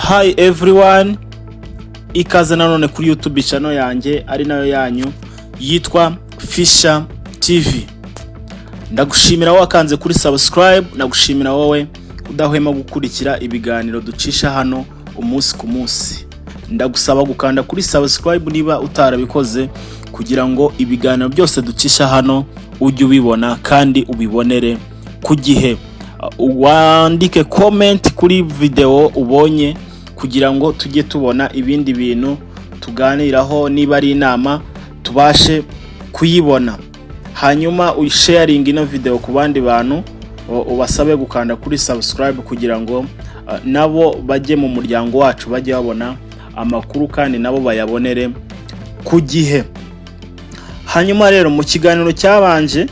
Hi everyone, ikaze nanone kuri YouTube channel yanjye ari nayo yanyu yitwa Fisher TV. Ndagushimira wakanze kuri subscribe, ndagushimira wowe udahwema gukurikira ibiganiro ducisha hano umunsi ku munsi. Ndagusaba gukanda kuri subscribe niba utarabikoze, kugira ngo ibiganiro byose ducisha hano ujye ubibona kandi ubibonere ku gihe. Wandike comment kuri video ubonye kugira ngo tujye tubona ibindi bintu tuganiraho, niba ari inama tubashe kuyibona. Hanyuma uyisharinga ino video ku bandi bantu, ubasabe gukanda kuri subscribe kugira ngo nabo bajye mu muryango wacu, bajye babona amakuru kandi nabo bayabonere ku gihe. Hanyuma rero, mu kiganiro cyabanje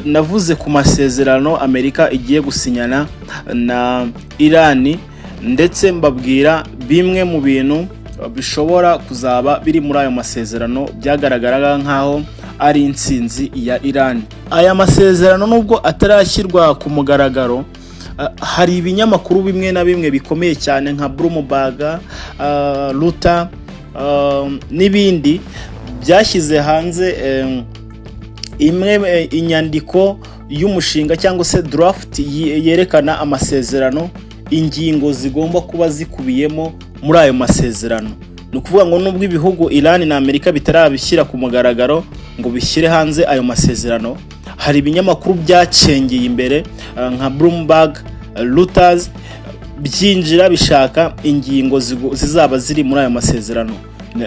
navuze ku masezerano Amerika igiye gusinyana na Irani, ndetse mbabwira bimwe mu bintu bishobora kuzaba biri muri ayo masezerano byagaragaraga nk'aho ari intsinzi ya Irani. Aya masezerano, nubwo atarashyirwa ku mugaragaro, hari ibinyamakuru bimwe na bimwe bikomeye cyane nka Bloomberg, Reuters n'ibindi byashyize hanze imwe inyandiko y'umushinga cyangwa se draft yerekana amasezerano, ingingo zigomba kuba zikubiyemo muri ayo masezerano. Ni ukuvuga ngo nubwo ibihugu Iran na Amerika bitarabishyira ku mugaragaro ngo bishyire hanze ayo masezerano, hari ibinyamakuru byacengeye imbere nka Bloomberg, Reuters, byinjira bishaka ingingo zizaba ziri muri ayo masezerano.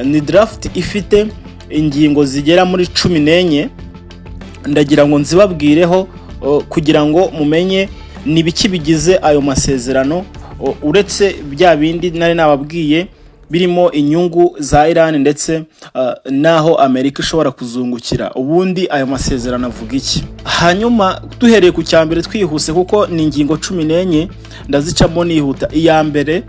Ni draft ifite ingingo zigera muri 14. Ndagira ngo nzibabwireho kugira ngo mumenye ni biki bigize ayo masezerano, uretse bya bindi nari nababwiye birimo inyungu za Iran ndetse n'aho Amerika ishobora kuzungukira. Ubundi ayo masezerano avuga iki? Hanyuma duhereye ku cya mbere twihuse, kuko ni ingingo 14, ndazicamo nihuta. Iya mbere,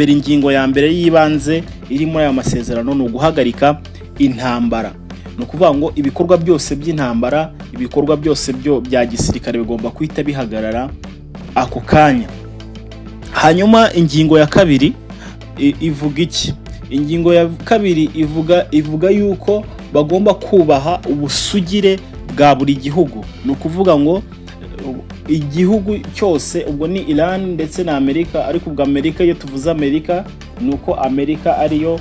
ingingo ya mbere y'ibanze iri muri ayo masezerano ni uguhagarika intambara. Ni ukuvuga ngo ibikorwa byose by'intambara, ibikorwa byose byo bya gisirikare bigomba guhita bihagarara ako kanya. Hanyuma ingingo ya kabiri ivuga iki? Ingingo ya kabiri ivuga yuko bagomba kubaha ubusugire bwa buri gihugu. Ni ukuvuga ngo igihugu cyose, ubwo ni Iran ndetse na Amerika, ariko ubwo Amerika, iyo tuvuze Amerika, ni uko Amerika ariyo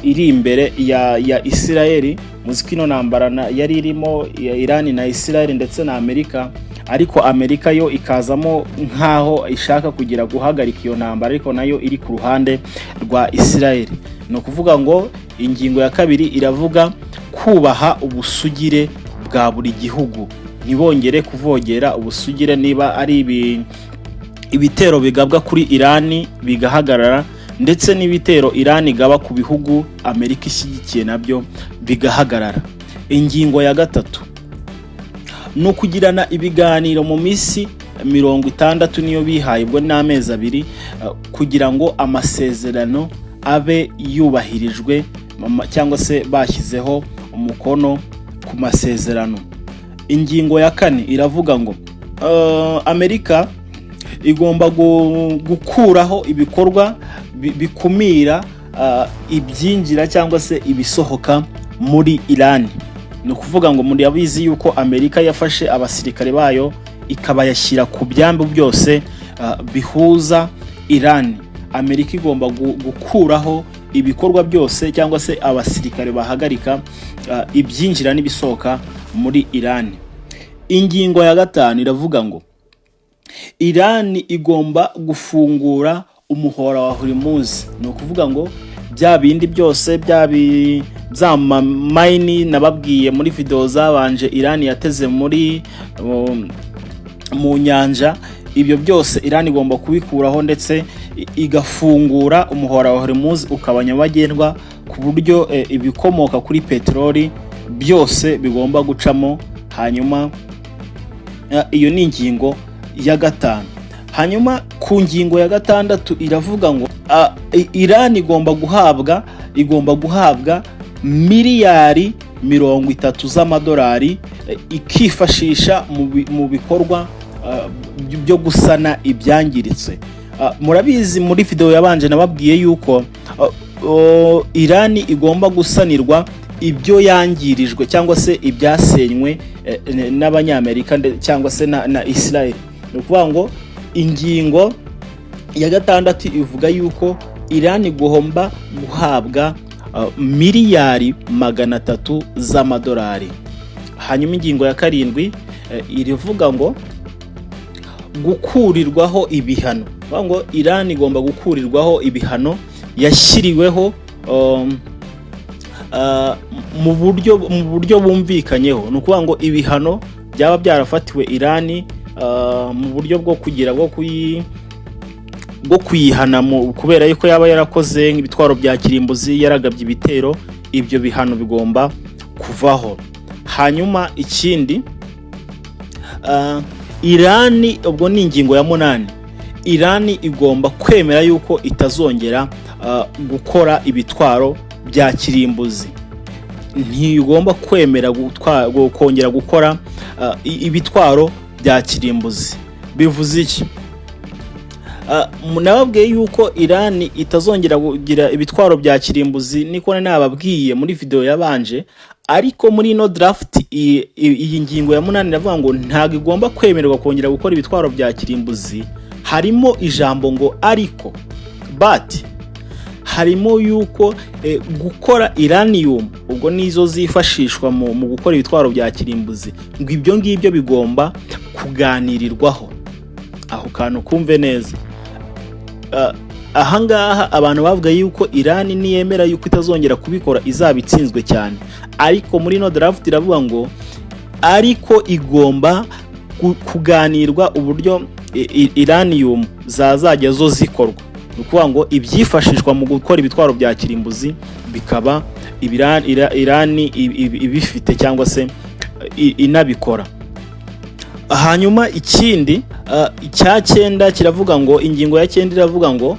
iri imbere ya Isirayeli. Muzi ko ino ntambara yari irimo ya Iran na Isirayeli ndetse na Amerika, ariko Amerika yo ikazamo nk'aho ishaka kugira guhagarika iyo ntambara, ariko nayo iri ku ruhande rwa Isirayeli. Ni ukuvuga ngo ingingo ya kabiri iravuga kubaha ubusugire bwa buri gihugu, ntibongere kuvogera ubusugire. Niba ari ibitero bigabwa kuri Irani bigahagarara, ndetse n'ibitero Irani igaba ku bihugu Amerika ishyigikiye nabyo bigahagarara. Ingingo ya gatatu ni ukugirana ibiganiro mu minsi 60, niyo bihaye, ubwo ni amezi 2, kugira ngo amasezerano abe yubahirijwe cyangwa se bashyizeho umukono ku masezerano. Ingingo ya kane iravuga ngo Amerika igomba gukuraho ibikorwa bikumira ibyinjira cyangwa se ibisohoka muri Iran. Ni ukuvuga ngo muri abizi yuko Amerika yafashe abasirikare bayo ikabayashyira ku byambu byose bihuza Iran. Amerika igomba gukuraho ibikorwa byose cyangwa se abasirikare bahagarika ibyinjira n'ibisohoka muri Iran. Ingingo ya gatanu iravuga ngo Iran igomba gufungura umuhora wa Hormuz. Ni ukuvuga ngo bya bindi byose, bya mine nababwiye muri video zabanje Iran yateze muri mu nyanja, ibyo byose Iran igomba kubikuraho, ndetse igafungura umuhora wa Hormuz ukaba nyabagendwa, ku buryo ibikomoka kuri peteroli byose bigomba gucamo. Hanyuma iyo ni ingingo ya gatanu. Hanyuma ku ngingo ya gatandatu iravuga ngo Iran igomba guhabwa miliyari 30 z'amadolari, ikifashisha mu bikorwa byo gusana ibyangiritse. Murabizi, muri video yabanje nababwiye yuko Irani igomba gusanirwa ibyo yangirijwe cyangwa se ibyasenywe n'Abanyamerika cyangwa se na Israel. Ni ukuvuga ngo ingingo ya gatandatu ivuga yuko Irani igomba guhabwa miliyari 300 z'amadolari. Hanyuma ingingo ya karindwi irivuga ngo gukurirwaho ibihano. Bavuga ngo Irani igomba gukurirwaho ibihano yashyiriweho mu buryo bumvikanyeho. Ni ukuvuga ngo ibihano byaba byarafatiwe Irani mu buryo bwo kugira bwo kuyihana kubera yuko yaba yarakoze nk'ibitwaro bya kirimbuzi, yaragabye ibitero, ibyo bihano bigomba kuvaho. Hanyuma ikindi, Irani, ubwo ni ingingo ya munani, Irani igomba kwemera yuko itazongera gukora ibitwaro bya kirimbuzi. Ntigomba kwemera kongera gukora ibitwaro bya kirimbuzi. Bivuze iki? Nababwiye yuko Irani itazongera kugira ibitwaro bya kirimbuzi, niko nari nababwiye muri video yabanje. Ariko muri ino draft, iyi ngingo ya munani iravuga ngo ntabwo igomba kwemererwa kongera gukora ibitwaro bya kirimbuzi. Harimo ijambo ngo ariko, but harimo yuko gukora uranium, ubwo nizo zifashishwa mu gukora ibitwaro bya kirimbuzi, ngo ibyo ngibyo bigomba kuganirirwaho. Aho kantu kumve neza. Ahangaha abantu bavuga yuko Irani niyemera yuko itazongera kubikora izaba itsinzwe cyane, ariko muri ino draft iravuga ngo ariko igomba kuganirwa uburyo uranium zazajya zo zikorwa. Ni ukuvuga ngo ibyifashishwa mu gukora ibitwaro bya kirimbuzi bikaba Irani ibifite cyangwa se inabikora. Hanyuma ikindi, icya cyenda kiravuga ngo, ingingo ya cyenda iravuga ngo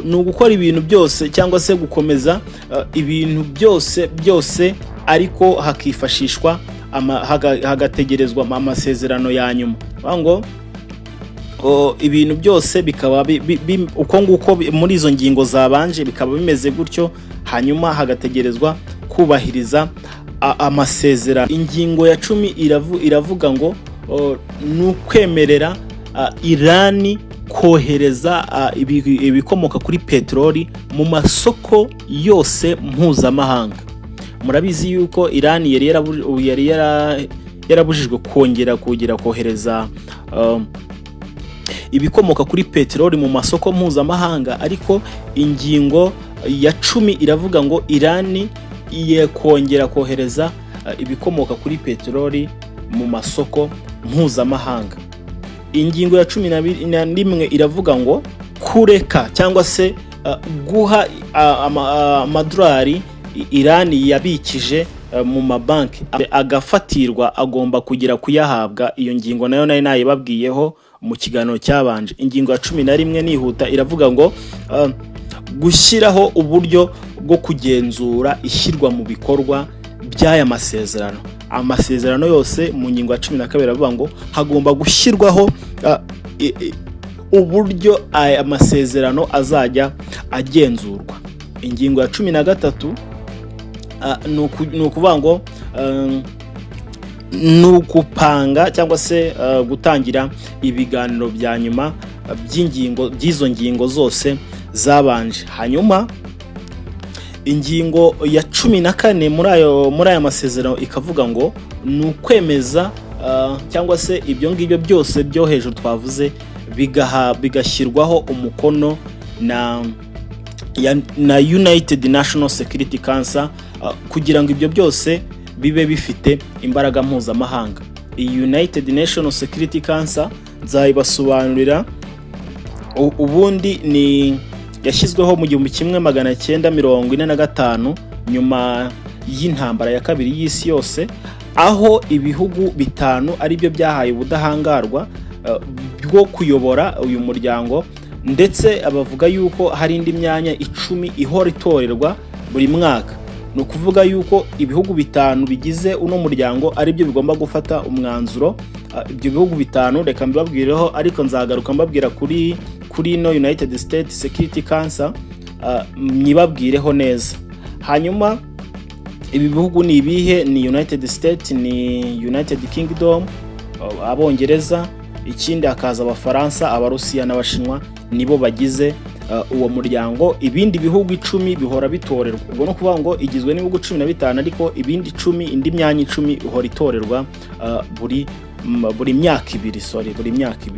ni ugukora ibintu byose cyangwa se gukomeza ibintu byose byose, ariko hakifashishwa hagategerezwa amasezerano ya nyuma. Bavuga ngo ibintu byose bikaba uko nguko muri izo ngingo zabanje bikaba bimeze gutyo, hanyuma hagategerezwa kubahiriza amasezerano. Ingingo ya 10 iravuga ngo ni ukwemerera Irani kohereza ibikomoka kuri peteroli mu masoko yose mpuzamahanga. Murabizi yuko Irani yari yarabujijwe kongera kugira kohereza ibikomoka kuri peteroli mu masoko mpuzamahanga, ariko ingingo ya 10 iravuga ngo Irani iye kongera kohereza ibikomoka kuri peteroli mu masoko mpuzamahanga. Ingingo ya 11 iravuga ngo kureka cyangwa se guha amadolari Irani yabikije mu mabanki agafatirwa, agomba kugira kuyahabwa. Iyo ngingo nayo nari nayibabwiyeho mu kiganiro cyabanje. Ingingo ya 11, nihuta, iravuga ngo gushyiraho uburyo bwo kugenzura ishyirwa mu bikorwa by'aya masezerano, amasezerano yose. Mu ngingo ya 12 aravuga ngo hagomba gushyirwaho uburyo aya masezerano azajya agenzurwa. Ingingo ya 13 ni ukuvuga ngo ni ugupanga cyangwa se gutangira ibiganiro bya nyuma by'ingingo by'izo ngingo zose zabanje. Hanyuma ingingo ya 14 muri aya masezerano ikavuga ngo ni ukwemeza cyangwa se ibyo ngibyo byose byo hejuru twavuze bigashyirwaho umukono na United National Security Council, kugira ngo ibyo byose bibe bifite imbaraga mpuzamahanga. Iyi United National Security Council nzayibasobanurira. Ubundi ni yashyizweho mu 1945 nyuma y'intambara ya kabiri y'isi yose, aho ibihugu bitanu aribyo byahaye ubudahangarwa bwo kuyobora uyu muryango, ndetse bavuga yuko hari indi myanya 10 ihora itorerwa buri mwaka. Ni ukuvuga yuko ibihugu bitanu bigize uno muryango aribyo bigomba gufata umwanzuro. Ibyo bihugu bitanu reka mbibabwireho, ariko nzagaruka mbabwira kuri ino United States Security Council, nyibabwireho neza. Hanyuma ibi bihugu ni ibihe? Ni United States, ni United Kingdom, Abongereza, ikindi hakaza Abafaransa, Abarusiya n'Abashinwa, nibo bagize uwo muryango. Ibindi bihugu 10 bihora bitorerwa. Ubwo no kuvuga ngo igizwe n'ibihugu 15, ariko ibindi 10, indi myanya 10 ihora itorerwa buri myaka 2, sorry, buri myaka 2.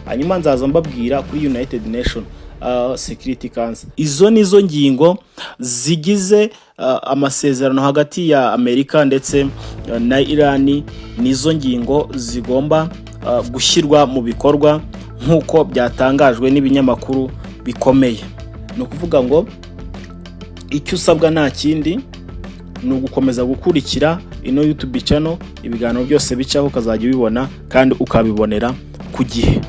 Hanyuma nzaza mbabwira kuri United Nation Security Council. Izo nizo ngingo zigize amasezerano hagati ya Amerika ndetse na Irani. Nizo ngingo zigomba gushyirwa mu bikorwa nk'uko byatangajwe n'ibinyamakuru bikomeye. Ni ukuvuga ngo icyo usabwa nta kindi, ni ugukomeza gukurikira ino YouTube channel, ibiganiro byose bicaho ukazajya ubibona kandi ukabibonera ku gihe.